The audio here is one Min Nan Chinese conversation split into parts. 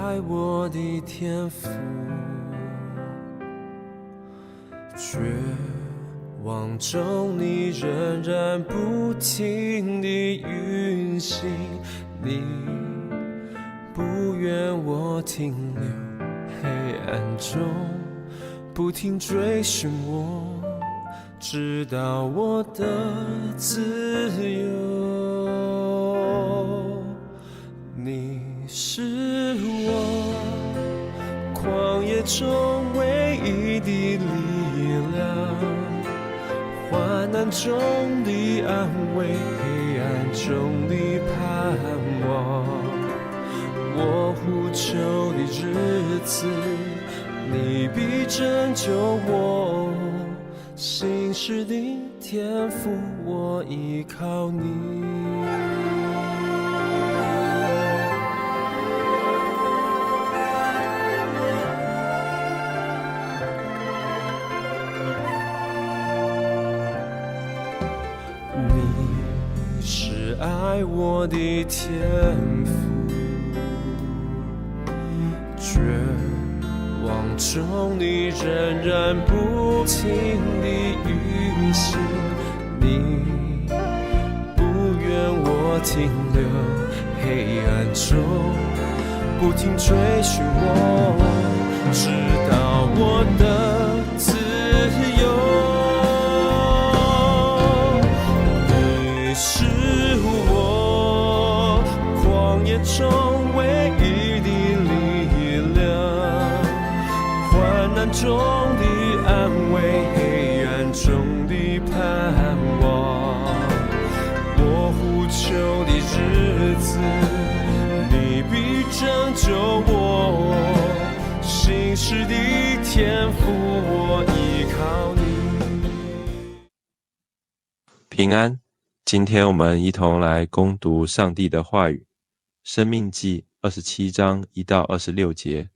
愛我的天父，絕望中你仍然不停地運行，你不願我停留黑暗中，不停追尋我，直到我得自由。你是我曠野中唯一的力量，患難中的安慰，黑暗中的盼望。我呼求的日子，你必拯救我。信實的天父，我依靠你。你是愛我的天父，絕望中你仍然不停地運行，你不願我停留黑暗中，不停追尋我，直到我得自由。你是我曠野中唯一的力量，患難中的安慰，黑暗中的盼望。我呼求的日子，你必拯救我。信實的天父，我依靠你。平安，今天我們一同來攻讀上帝的話語，《申命記》27章1到26節。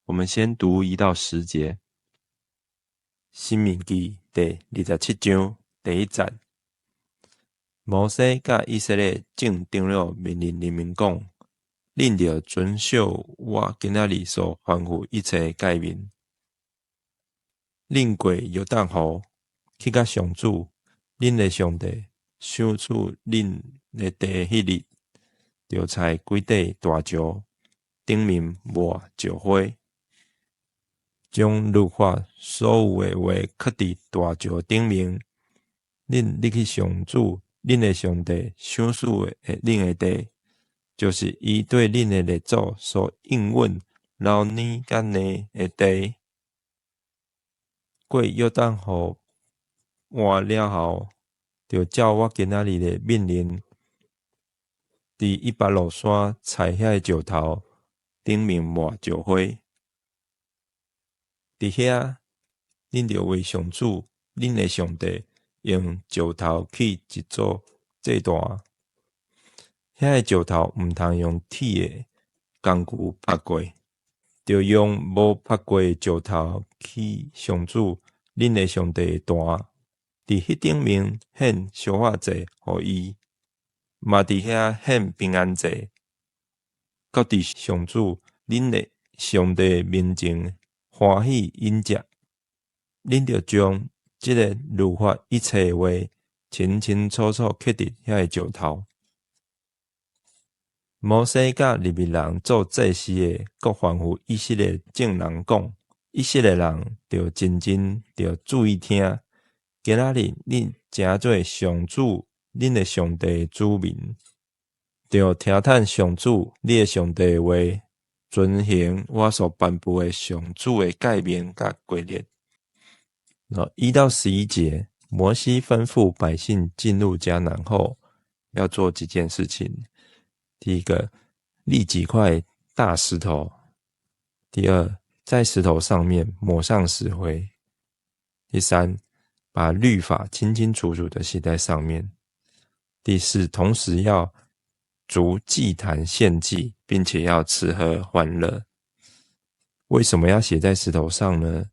我們先讀1到10節。《申命記》第27章第1節，摩西佮以色列眾長老命令人民講：恁著遵守我今仔日所吩咐一切誡命。恁過約旦河，去到上主恁的上帝賞賜恁的地彼日，著拆幾塊大石，頂面抹石灰，將律法所有的話刻佇大石頂面。恁入去上主恁的上帝賞賜的恁的地，就是伊對恁的列祖所應允流奶佮蜜的地。過約旦河岸了後，著照我今仔日的命令，佇以巴路山拆遐个石頭，頂面抹石灰。佇遐，恁著為上主恁的上帝用石頭起一座祭壇。遐个石頭毋通用鐵的工具拍過，著用無拍過的石頭起上主恁的上帝的壇，佇彼頂面獻燒化祭予伊，嘛佇遐獻平安祭，閣佇上主恁的上帝面前歡喜飲食。恁著將這个律法一切的話清清楚楚刻佇遐个石頭。摩西佮利未人做祭司的，閣吩咐以色列眾人講：以色列人著真真著注意聽，今仔日恁成做上主恁的上帝的子民，著聽趁上主你的上帝的話，遵行我所頒布的上主的誡命佮規律。1到11節，摩西吩咐百姓進入迦南後，要做幾件事情。第一個，立幾塊大石頭；第二，在石頭上面抹上石灰；第三，把律法清清楚楚的寫在上面；第四，同時要築祭壇獻祭，並且要吃喝歡樂。為什麼要寫在石頭上呢？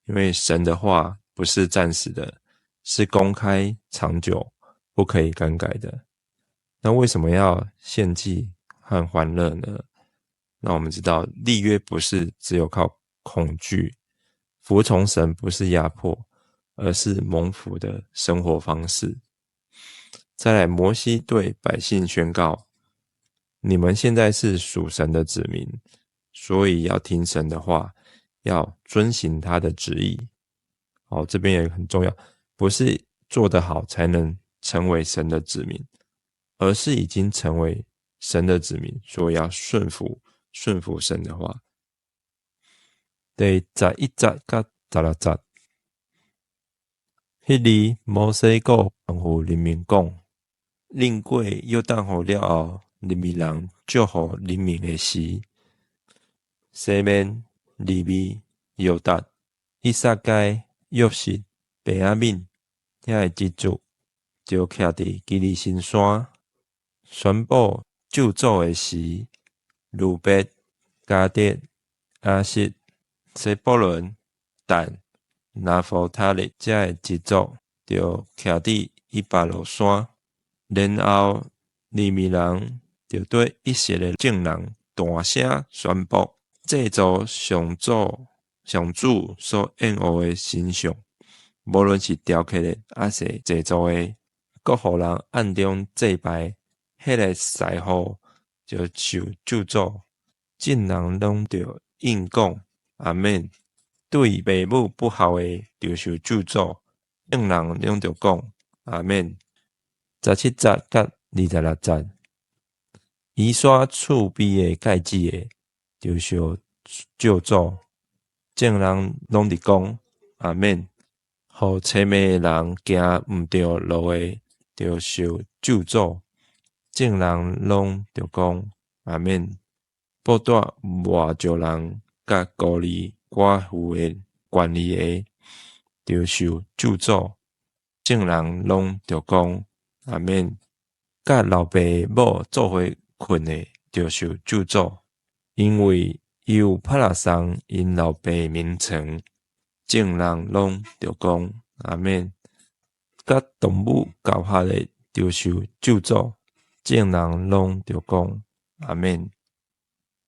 因為神的話不是暫時的，是公開長久，不可以更改的。那為什麼要獻祭和歡樂呢？那我們知道立約不是只有靠恐懼，服從神不是壓迫，而是蒙福的生活方式。再來，摩西對百姓宣告：你們現在是屬神的子民，所以要聽神的話，要遵行他的旨意。好，這邊也很重要，不是做得好才能成為神的子民，而是已經成為神的子民，所以要順服順服神的話。第11節佮16節，彼日摩西閣吩咐人民講：恁過約旦河了後，利未人祝福人民的時，西緬、利未、猶達、以薩該、約瑟、便雅憫遐个支族，就徛佇基利心山，宣布咒詛的時，呂便、迦得、亞設、西布倫、但、拿弗他利遮个支族，就徛佇以巴路山。然後利未人就對以色列眾人大聲宣布，製造上主上主所厭惡的神像，無論是雕刻的抑是製造的，閣予人暗中祭拜，彼个財物就受咒詛。眾人攏著應講阿們。對父母不孝的，就受咒詛。眾人攏著講阿們。17節佮26節，移徙厝邊的芥子的，就受咒詛。眾人攏佇講阿們。予踅迷的人行毋著路的，就受咒詛。眾人攏著講阿們。布袋外族人佮孤兒寡婦的權利的，就受咒詛。眾人攏著講阿們。佮老爸母做伙睏的，就受咒詛，因為伊有拍落送𪜶老爸眠床。眾人攏著講阿們。佮動物交合的，就受咒詛。眾人攏著講阿們。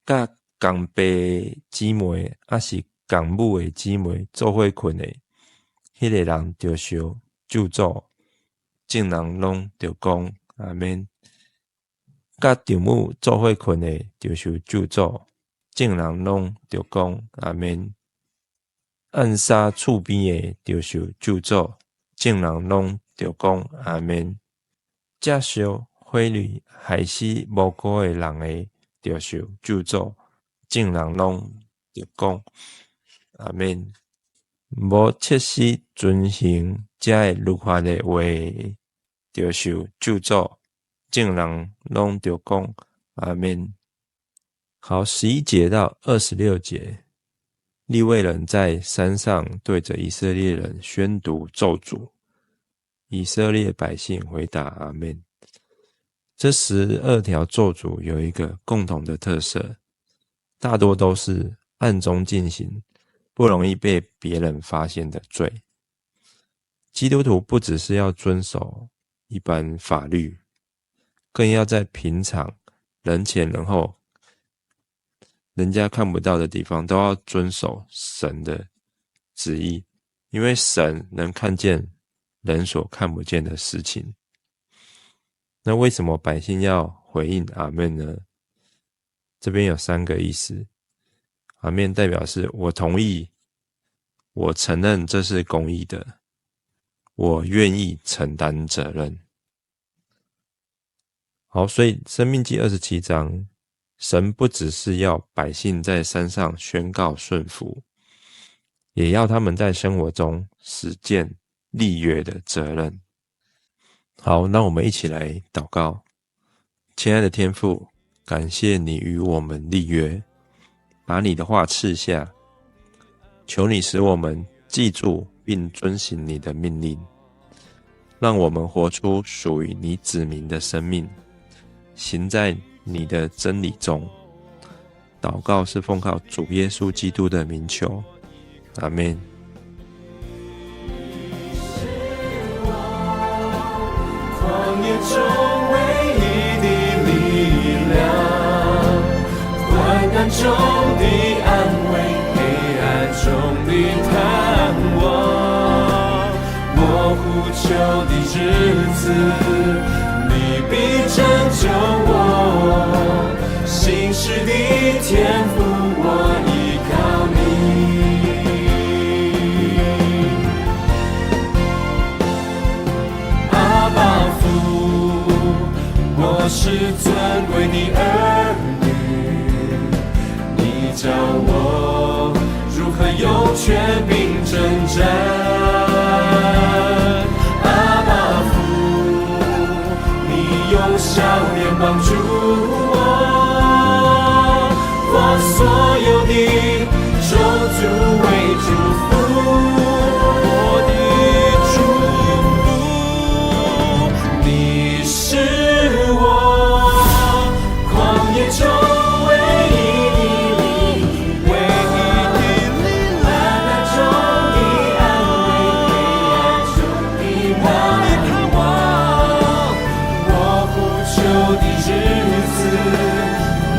佮仝爸姊妹抑是仝母的姊妹做伙睏的，彼个人就受咒詛。眾人攏著講阿們。佮丈母做伙睏的，就受咒詛。眾人攏著講阿們。按殺厝邊的，就受咒詛。眾人攏著講阿們。食燒火裡害死無辜的人的，就受咒詛。眾人攏著講阿們。無切實遵行這个律法的話，就受咒詛。眾人攏著講阿們。好，11節到26節，利未人在山上對着以色列人宣讀咒詛，以色列百姓回答阿們。這12條咒詛有一個共同的特色，大多都是暗中進行，不容易被別人發現的罪。基督徒不只是要遵守一般法律，更要在平常人前人後，人家看不到的地方，都要遵守神的旨意，因為神能看見人所看不見的事情。那為什麼百姓要回應阿們呢？這邊有三個意思。阿們代表是我同意，我承認這是公義的，我願意承擔責任。好，所以《申命記》27章，神不只是要百姓在山上宣告順服，也要他們在生活中實踐立約的責任。好，那我們一起來禱告。親愛的天父，感謝你與我們立約，把你的話賜下，求你使我們記住並遵行你的命令，讓我們活出屬於你子民的生命，行在你的真理中。禱告是奉靠主耶穌基督的名求，阿們。是我曠野中唯一的力量，患難難中的安慰，黑暗中的盼望。我呼求的日子，你必拯救我。信實的天父，我依靠你。阿爸父，我是尊貴的兒女，你教我如何有權柄征戰。阿爸父，你用笑臉幫助我，化所有的咒詛為祝福，我的祝福。你是我曠野中唯一的力，唯一的力量，患難中的安慰，黑暗中的盼望。我呼求的日子，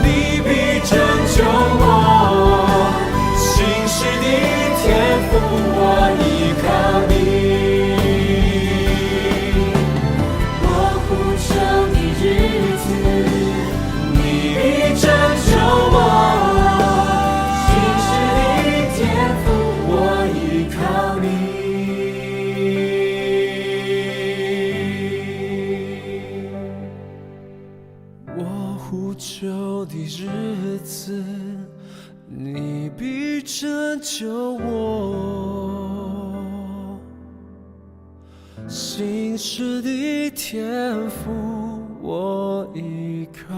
你必拯救我。信實的天父，我依靠你。我呼求的日子，你必拯救我。信實的天父，我依靠你。我呼求的日子，你必拯救我。信實的天父，我依靠。